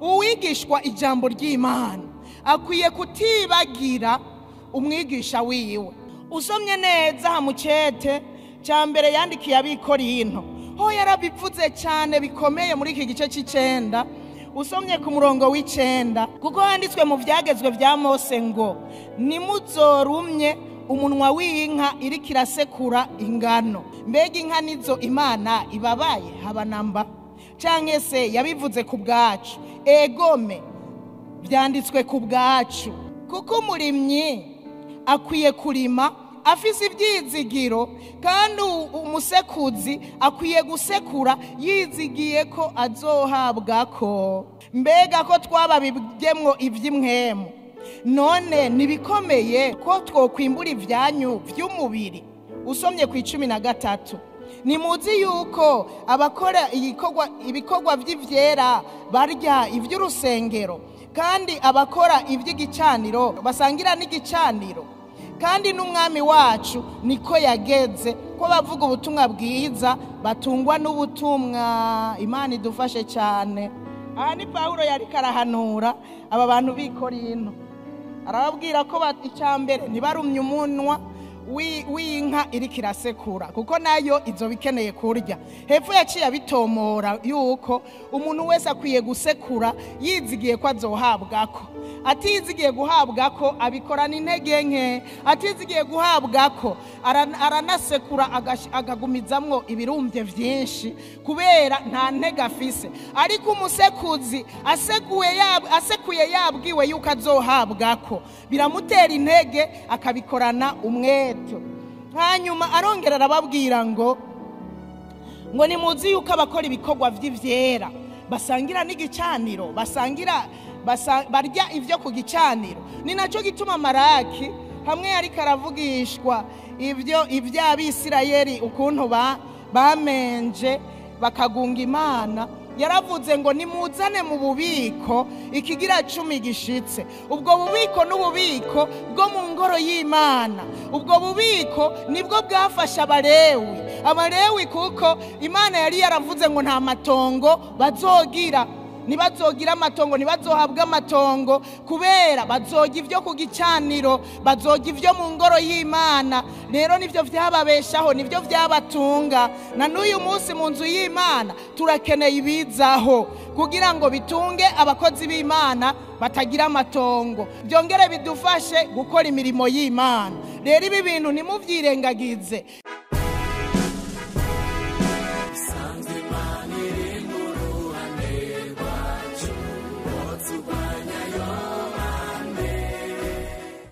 Uwigishwa ijambo ry'Imana akwiye kutibagira umwigisha wiwe. Usomye neza hamucete cya mbere yandikiye abikorinto, ho yarabivuze cyane bikomeye muri iki gice c'icenda. Usomye ku murongo w'icenda, kuko handitswe mu vyagezwe vya Mose ngo nimuzorumye umunwa w'inka iriko irasekura ingano. Mbega inka nizo Imana ibabaye haba namba? Canke se yabivuze ku bwacu? Egome, vyanditswe ku bwacu. Kuko umurimyi akwiye kurima afise ivyizigiro, kandi umusekuzi akwiye gusekura yizigiye ko azohabwako. Mbega ko twababigemwo ivy'imwemu, none nibikomeye ko twokwimbura ivyanyu vy'umubiri. Usomye ku 13, nimuzi yuko abakora ibikorwa vy'ivyera barya ivy'urusengero, kandi abakora ivy'igicaniro basangira n'igicaniro. Kandi n'umwami wacu niko yageze ko bavuga ubutumwa bwiza batungwa n'ubutumwa. Imana idufashe cyane. Aha ni Pawulo yariko arahanura aba bantu b'i Korinto, arababwira ko icya mbere ntibarumye umunwa w'inka iriko irasekura, kuko nayo izoba ikeneye kurya. Hepfo yaciye abitomora yuko umuntu wese akwiye gusekura yizigiye ko azohabwako. Atizigiye guhabwako abikorana intege nke, atizigiye guhabwako aranasekura akagumizamwo ibirumbye vyinshi kubera nta ntege afise. Ariko umusekuzi asekuye yabwiwe yuko azohabwako, biramutera intege akabikorana umwete. Hanyuma arongera arababwira ngo nimuzi yuko abakora ibikorwa vy'ivyera basangira n'igicaniro, barya ivyo ku gicaniro. Ni naco gituma Maraki hamwe yariko aravugishwa ivyo ivy'Abisirayeli ukuntu bamenje bakagunga Imana, yaravuze ngo nimuzane mu bubiko ikigira 10 gishitse. Ubwo bubiko n'ububiko bwo mu ngoro y'Imana. Ubwo bubiko nibwo bwafasha Abalewi, kuko Imana yari yaravuze ngo nta matongo bazogira, ntibazogira amatongo, ntibazohabwa amatongo, kubera bazoga ivyo ku gicaniro, bazoga ivyo mu ngoro y'Imana. Rero nivyo vyababeshaho, nivyo vyabatunga. Na n'uyu munsi mu nzu y'Imana turakeneye ibizaho kugira ngo bitunge abakozi b'Imana batagira amatongo, byongere bidufashe gukora imirimo y'Imana. Rero ibi bintu ntimuvyirengagize. Isanzwe Imana iri mu ruhande rwacu.